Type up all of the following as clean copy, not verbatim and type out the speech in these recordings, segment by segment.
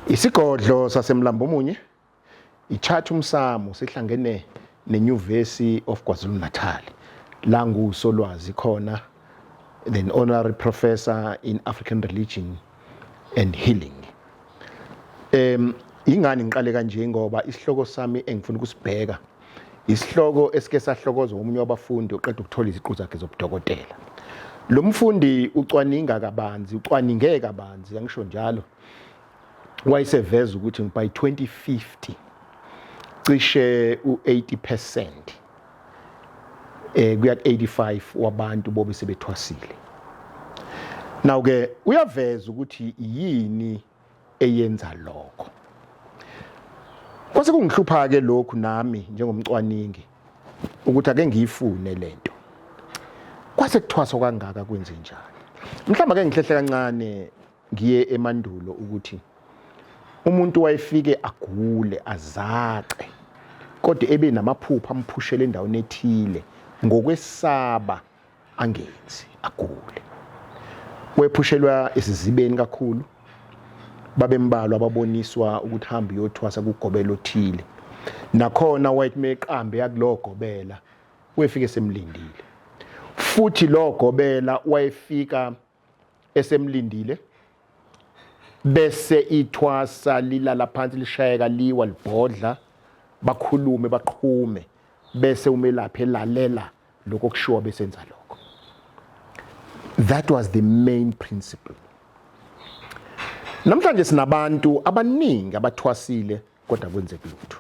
Isigodlo saseMlambomunye iChat Umsamo sihlangene neNyuvesi of KwaZulu-Natal la ngusolwazi khona, then honorary professor in African religion and healing. Ingani ngiqale kanje ngoba isihloko sami engifuna ukusibheka isihloko esike sahlokozwa omunye wabafundi oqeda ukuthola iziqu zakhe zobudokotela. Lo mfundi ucwaninga kabanzi, ucwaninge kabanzi, angisho njalo, wayeseveza ukuthi by 2050 cishe u-80% kuya ku-85 wabantu bobe sebethwasile. Now ke uyaveza ukuthi yini eyenza lokho. Kwase kungihlupha ke lokhu nami njengomcwaningi ukuthi ake ngiyifune lento. Kwase kuthwaswa kangaka, kwenze njani? Mhlawumbe ake ngihlehle kancane ngiye emandulo ukuthi umuntu wayefike agule azace kodwa ebe namaphupho amphushele endaweni ethile, ngokwesaba angenzi, agule. Wephushelwa esizibeni kakhulu, babembalwa ababoniswa ukuthi hamba uyothwasa kugobela othile. Nakhona wayethi meqambe yakulogobela wefike semlindile, futhi lo gobela wayefika esemlindile bese ithwasa lilala phansi, lishayeka, liwa, libhodla, bakhulume, baqhume, bese umelaphi elalela lokho okushiwo besenza lokho. That was the main principle. Namhlanje sinabantu abaningi abathwasile kodwa kwenzeki lutho.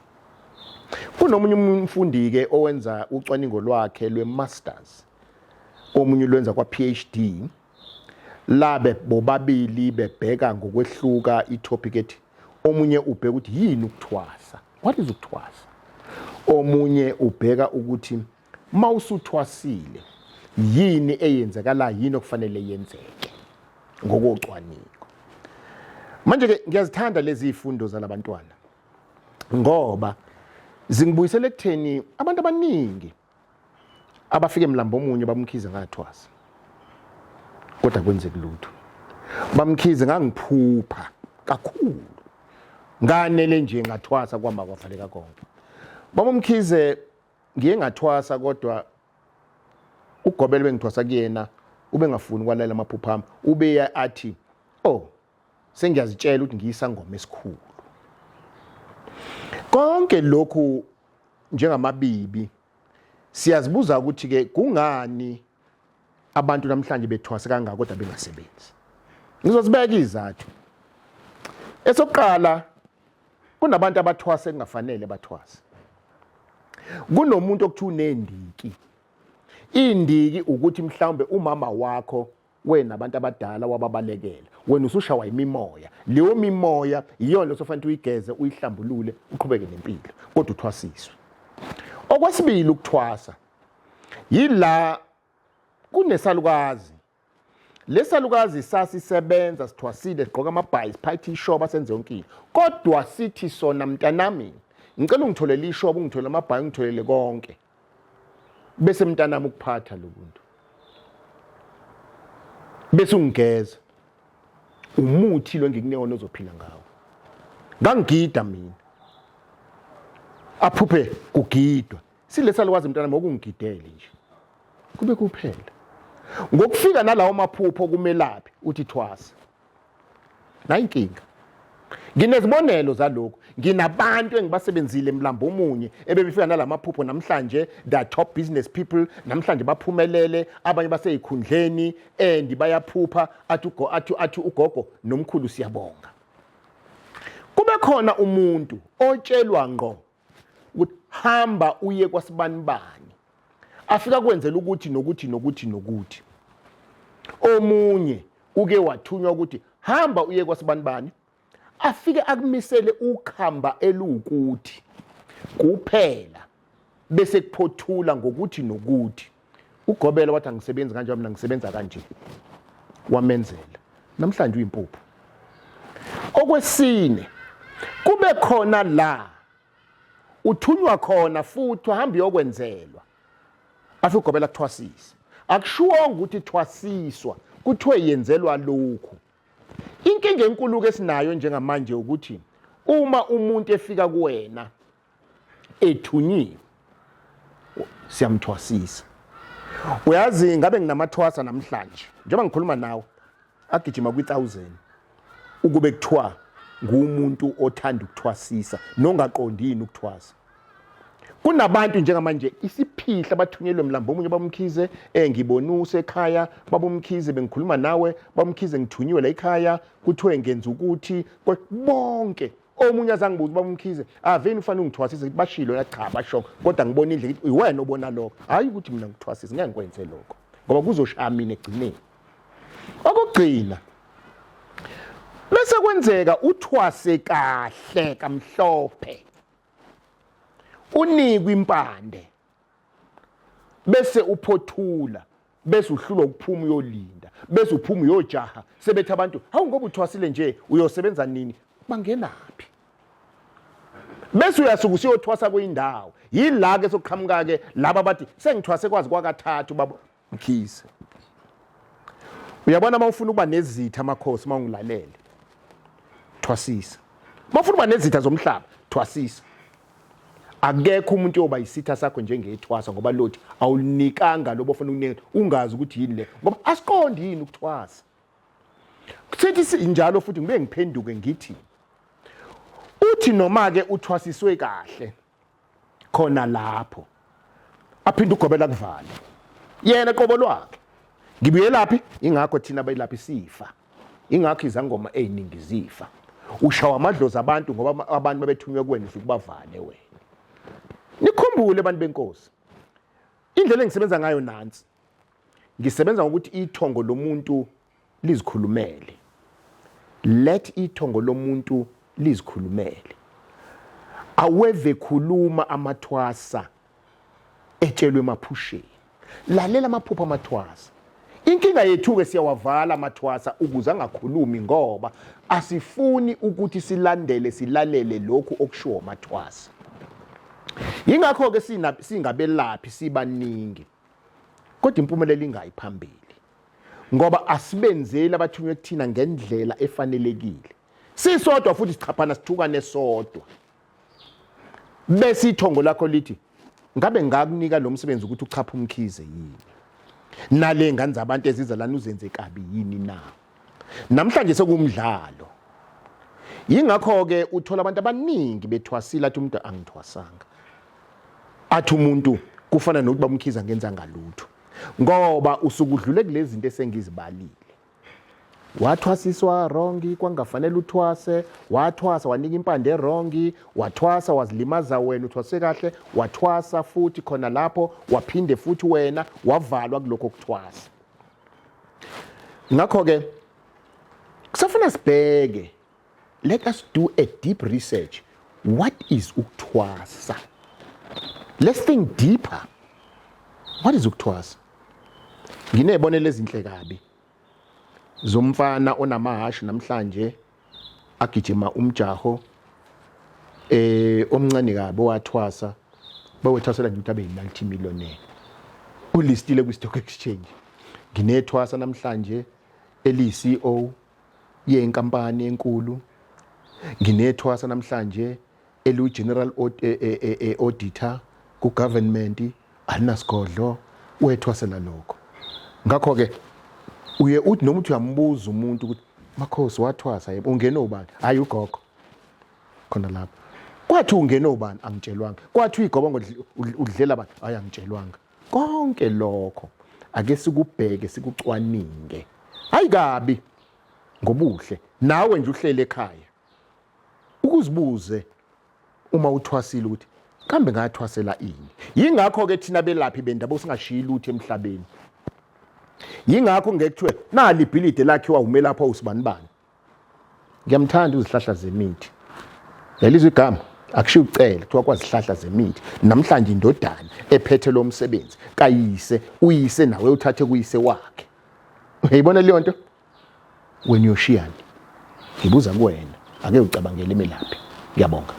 Kunomunye umfundi ke owenza ucwaningo lwakhe lwe-masters, omunye ulwenza kwa-PhD, labe bobabili bebheka ngokwehluka itopic ethi omunye ubheka ukuthi yini ukuthwasa, what is ukuthwasa, omunye ubheka ukuthi mawusuthwasile yini eyenzakala, yini okufanele yenzeke ngokocwaningo. Manje ke ngiyazithanda lezi zifundo zalabantwana ngoba zingibuyisela ekutheni abantu abaningi abafike emlambo omunye bamkhize ngathwasa kodwa kwenzeki lutho. Bamkhize ngangiphupha kakhulu, nganele nje ngathwasa kwamba kwavaleka konke. Babamkhize ngiye ngathwasa kodwa ugobela bengithwasa kuyena ubengafuni kwalalela amaphupho ami, ubeya athi oh sengiyazitshela ukuthi ngiyisangoma esikhulu. Konke lokhu njengamabibi siyazibuza ukuthi ke kungani abantu namhlanje bethwase kangaka kodwa bengasebenzi. Ngizozibeka izathu. Esokuqala, kunabantu abathwase kungafanele bathwase. Kunomuntu okuthiwa unendiki. Indiki ukuthi mhlawumbe umama wakho wena abantu abadala wababalekela, wena usushawa imimoya. Leyo mimoya iyona lesofanele uyigeze, uyihlambulule, uqhubeke nempilo, kodwa uthwasiswe. Okwesibili, ukuthwasa yila kunesalukazi. Lesalukazi sasisebenza, sithwasile, sigqoka amabhayi, siphathe ishoba, senze yonke into, kodwa sithi sona, mntanami, ngicela ungitholele ishoba, ungitholele amabhayi, ungitholele konke, bese mntanami ukuphatha lobuntu, bese ungigeza umuthi lo engikunika wona ozophila ngawo. Ngangigida mina, aphuphe kugidwa silesalukazi, mntanami okungigidele nje kube kuphela. Ngokufika nalawo maphupho kumelaphi uthi thwasa, nayi inkinga. Nginezibonelo zalokhu, nginabantu engibasebenzile emlambo omunye ebebefika nalamaphupho, namhlanje they are top business people, namhlanje baphumelele, abanye baseyikhundleni and bayaphupha, athi athi ugogo nomkhulu siyabonga. Kube khona umuntu otshelwa ngqo ukuthi hamba uye kwasibanibani, afika kwenzela ukuthi nokuthi nokuthi nokuthi. Omunye uke wathunywa ukuthi hamba uye kwasibanibani, afike akumisele ukhamba elukuthi. Kuphela bese kuphothula ngokuthi nokuthi ugobela wathi angisebenzi kanje, mina ngisebenza kanje, wamenzela. Namhlanje uyimpuphu. Okwesine, kube khona la uthunywa khona futhi uhamba uyokwenzelwa, afike ugobela kuthwasise. Akushiwonga ukuthi thwasiswa, kuthiwe yenzelwa lokhu. Inkinga enkulu ke sinayo njengamanje ukuthi uma umuntu efika kuwena ethunyiwe, siyamthwasisa. Uyazi, ngabe nginamathwasa namhlanje njengoba ngikhuluma nawe agijima kwi-1000, ukube kuthiwa ngumuntu othanda ukuthwasisa nongaqondi yini ukuthwasa. Kunabantu njengamanje isiphihla bathunyelwe mlambo omunye bamkhize, ngibonuse ekhaya babumkhize, bengikhuluma nawe bamkhize, ngithunyiwe la ekhaya, kuthiwe ngenza ukuthi bonke. Omunye azangibuza ubaba uMkhize, aveni ufanele ungithwasise, bashilo la, cha basho, kodwa ngibona indlela iwena obona lokho, hayi ukuthi mina ngithwasise, ngeke ngikwenze lokho ngoba kuzoshaya mina egcineni. Okugcina bese kwenzeka uthwase kahle kamhlophe, unikwe impande, bese uphothula, bese uhlulwa ukuphuma uyolinda, bese uphuma uyojaha, sebethi abantu, hawu, ngoba uthwasile nje uyosebenza nini? Bangenaphi? Bese uyasuka usiyothwasa kuyindawo. Yila ke sokuqhamuka ke laba bathi sengithwase kwazi kwakathathu baba Mkhize. Uyabona, uma ufuna ukuba nezitha, amakhosi, uma ungilalele, thwasisa. Uma ufuna ukuba nezitha zomhlaba, thwasisa. Akekho umuntu oyoba isitha sakho njengethwasa, ngoba lothi awulinikanga lobo ofuna ukunika, ungazi ukuthi yini le, ngoba asiqondi yini ukuthwasa. Sithi sinjalo futhi ngibe ngiphenduke ngithi, uthi noma ke uthwasiswe kahle khona lapho, aphinde ugobela kuvale yena qobo lwakhe. Ngibuyelaphi? Ingakho thina bayilaphi sifa, ingakho izangoma eziningi zifa, ushawa amadlozi abantu, ngoba abantu babethunywe kuwena, ufike ubavale wena. Nikhumbule abantu benkosi, indlela engisebenza ngayo nansi. Ngisebenza ngokuthi ithongo lomuntu lizikhulumele. Let ithongo lomuntu lizikhulumele. Aweve khuluma amathwasa etshelwe emaphusheni. Lalela amaphupho amathwasa. Inkinga yethu-ke, siyawavala amathwasa ukuze angakhulumi, ngoba asifuni ukuthi silandele, silalele lokhu okushiwo amathwasa. Yingakho-ke singabelaphi sibaningi, kodwa impumelelo ingayi phambili, ngoba asibenzeli abathunywe kuthina ngendlela efanelekile. Sisodwa futhi sichaphana, sithukane sodwa, bese ithongo lakho lithi, ngabe ngakunika lo msebenzi ukuthi uchaphe uMkhize yini, nale ngane zabantu eziza lana uzenze kabi yini na? Namhlanje sekumdlalo. Yingakho-ke uthola abantu abaningi bethwasile, athi umuntu angithwasanga, athi umuntu kufana nokuthi bamkhiza ngenza ngalutho, ngoba usuke udlule kulezi zinto esengizibalile. Wathwasiswa wrong, kwangafanele uthwase, wathwasa wanika impande wrong, wathwasa wazilimaza wena. Uthwase kahle, wathwasa futhi khona lapho, waphinde futhi wena wavalwa kulokho kuthwasa. Ngakho-ke kusafuna sibheke, let us do a deep research. What is ukuthwasa? Let's think deeper. What is ukuthwasa? Nginezibonelo ezinhle kabi zomfana onamahashi namhlanje agijima umjaho, omncane kabi, owathwasa, bawethwasela nje ukuthi abe yi-multimillionaire, ulistile kwi-stock exchange. Nginethwasa namhlanje eliyi-CEO yenkampani enkulu. Nginethwasa namhlanje eliwu-general auditor ku-government, alinasigodlo, wethwasela lokho. Ngakho-ke uye uthi noma uthi uyambuza umuntu ukuthi, makhosi, wathwasa? Yebo. Ungene ubani? Hayi, ugogo khona lapho. Kwathi ungene ubani? Angitshelwanga. Kwathi uyigobongo udlela bani? Hayi, angitshelwanga. Konke lokho ake sikubheke, sikucwaninge, hayi kabi ngobuhle. Nawe nje uhlele ekhaya, ukuzibuze uma uthwasile ukuthi kambe ngathwasela ini. Yingakho ke thina belaphi bendabuko singashiyi lutho emhlabeni. Yingakho ngeke kuthiwe nali ibhilidi lakhiwa umelaphi owusibanibani. Ngiyamthanda uzihlahla zemithi, yalizwa igama. Akushiwo ucele kuthiwa kwazihlahla zemithi. Namhlanje indodana ephethe lo msebenzi kayise, uyise nawe uthathe kuyise wakhe. Uyayibona leyo nto? Wena uyoshiyani? Ngibuza kuwena, ake ucabangele imelaphi. Ngiyabonga.